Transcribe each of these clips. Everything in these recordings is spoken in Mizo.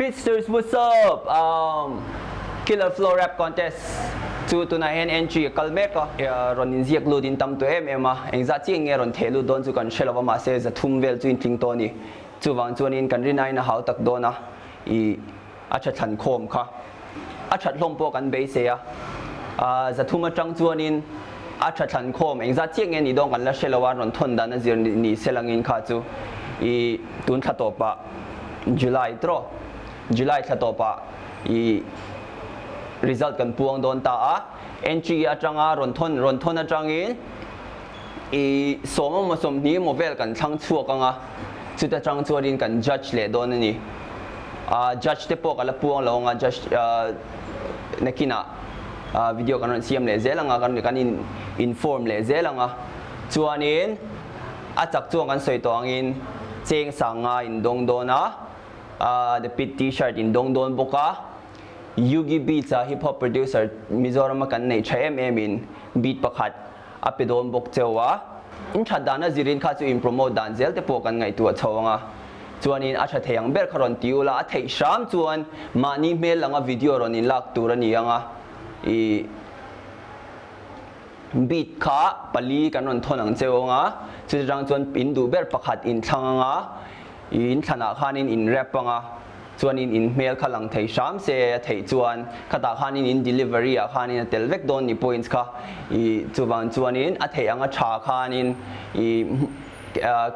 Pitsters what's up um Killer Flow Rap Contest chu tunah hian entry a kal mek a, rawn inziak lut in tam tawh em em a, engzah chiah nge rawn theh lut dawn chu kan hre lo va mahse 300 vel chu in tling tawh a ni. Chuvang chuanin kan rin aiin a hau tak dawn a, i a tha thlan khawm kha a that hlawm pawh kan beisei a, 300 atang chuanin a tha thlan khawm engzah chiah nge ni dawn kan la hre lo a, rawn thawn dan a zir ni se langin kha chu i tun thla tawpah July tawh July thla tawpah i result kan puang dawn ta a, entry atanga rawn thawn rawn thawn atangin i sawm emaw 20 emaw vel kan thlang chhuak ang a, chuta tang chuanin kan judge leh dawn a ni. Ah judge te pawh ka la puang lo ang a, judge ah nakinah ah video kan rawn siam leh zel ang a, kan kan in inform leh zel ang a. Chuanin a chak chuan kan sawi tawh angin cheng sanga in dawng dawn a, ah the pit t-shirt in dawng dawn bawk a, Yugi Beats a hip hop producer Mizoram a kan neih tha em em in beat pakhat a pe dawn bawk cheu a, in that dan a zirin kha chu in promote dan zel te pawh kan ngaihtuah chho ang a, chuanin a tha thei ang ber kha rawn ti ula, a theih hram chuan mahni hmel langa video rawn in lak tur a ni ang a, i beat kha pali kan rawn thawn ang cheu ang a, chuti tang chuan in duh ber pakhat in thlang ang a, i in thlanah khanin in rap ang a. Chuanin in hmel kha lang thei hram se a theih chuan khatah khanin in delivery ah khanin a tel vek dawn ni points kha i chuvang chuanin a theih anga tha khanin i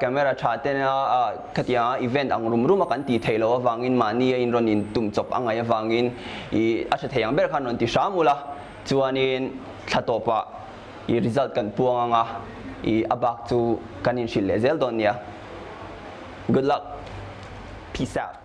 camera tha ten a khatianga event ang rum rum a kan tih theih loh avangin mahni a in rawn in tum chawp a ngaih avangin i a tha thei ang ber khan rawn ti hram ula chuanin thla tawpah i result kan puang anga i a bak chu kan inhrilh leh zel dawn nia. Good luck. Peace out.